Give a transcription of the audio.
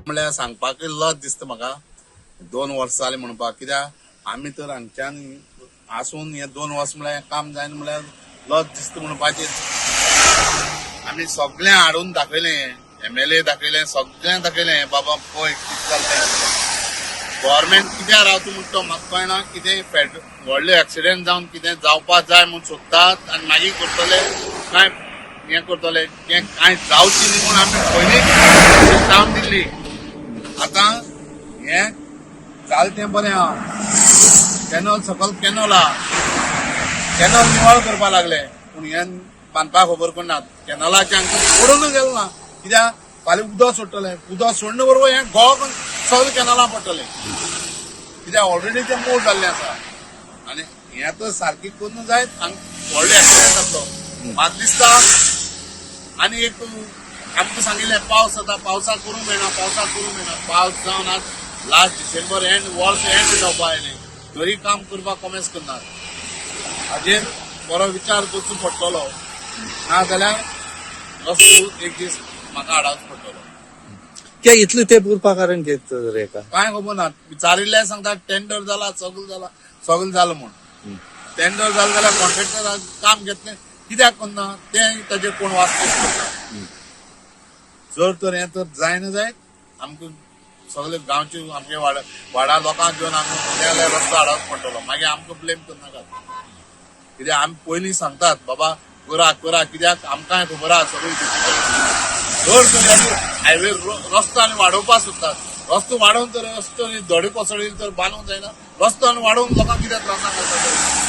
म्हणल्यार सांगपाक लज दिसता म्हाका. 2 वर्सां जालीं म्हणपाक, कित्याक आमी तर हांगच्यान आसून हे 2 वर्स म्हळ्यार काम जायना म्हळ्यार लज दिसता म्हणपाची. आमी सगळें हाडून दाखयलें, एमएलए दाखयलें, सगळें दाखयलें. बाबा, पळय कितें जालें तें. गव्हर्मेंट कित्याक रावता म्हणटा तो म्हाका कळना. कितें फेट व्हडले एक्सिडेंट जावन कितें जावपा जाय म्हूण सोदतात आनी मागीर करतले काय हें करतले. तें कांय जावचें न्ही म्हूण आमी पयलींच जावन दिल्ली. आतां हें जालें तें बरें आहा. कॅनल सकल कॅनल आहा, कॅनल निवळ करपा लागले, पूण हें बांदपाक खबर करनात. कॅनलाचें हांकां पडून गेलें ना. कित्याक फाल्यां उदक सोडटले, उदक सोडणे बरोबर हें गोळ सगळें कॅनला पडटलें. कित्याक ऑलरेडी तें मोड जाल्लें आसा आनी हें तर सारकें करून जायत हांगा व्हडलो एक्सिडंट जातलो म्हाका दिसता. आनी एक आमकां सांगिल्लें, पावस जाता, पावसाक करूंक मेळना, पावसाक करूंक मेळना. पावस जावन आज लास्ट डिसेंबर एंड, वर्स एंड जावपा आयलें, तरी काम करपाक कोमेस करनात. हाजेर बरो विचार करचो पडटलो, ना जाल्यार रस्तो एक दीस म्हाका आडावचो पडटलो. कित्याक इतले तेंप उरपा कारण कितें तर हेका? कांय खबर ना. विचारिल्ले सांगता टेंडर जाला, सगळें जाला, सगळें जालां म्हूण. टेंडर जालें जाल्यार कॉन्ट्रॅक्टराक काम घेतलें कित्याक करना तें ताजेर कोण वासपूस करता. जर तर हें तर जायना जायत, आमकां सगळे गांवचे आमगे वाडा वाडा लोकांक घेवन आमकां जाल्यार रस्तो हाडप पडटलो. मागीर आमकां ब्लेम करनाकात, कित्याक आमी पयलीं सांगतात, बाबा करा करा. कित्याक आमकांय खबर आहा सगळी. जर तर हायवे रस्तो आनी वाडोवपाक सोदतात, रस्तो वाडोवन तर रस्तो धडे कोसळील तर बांदूंक जायना. रस्तो आनी वाडोवन लोकांक कित्याक त्रासाक घालतात?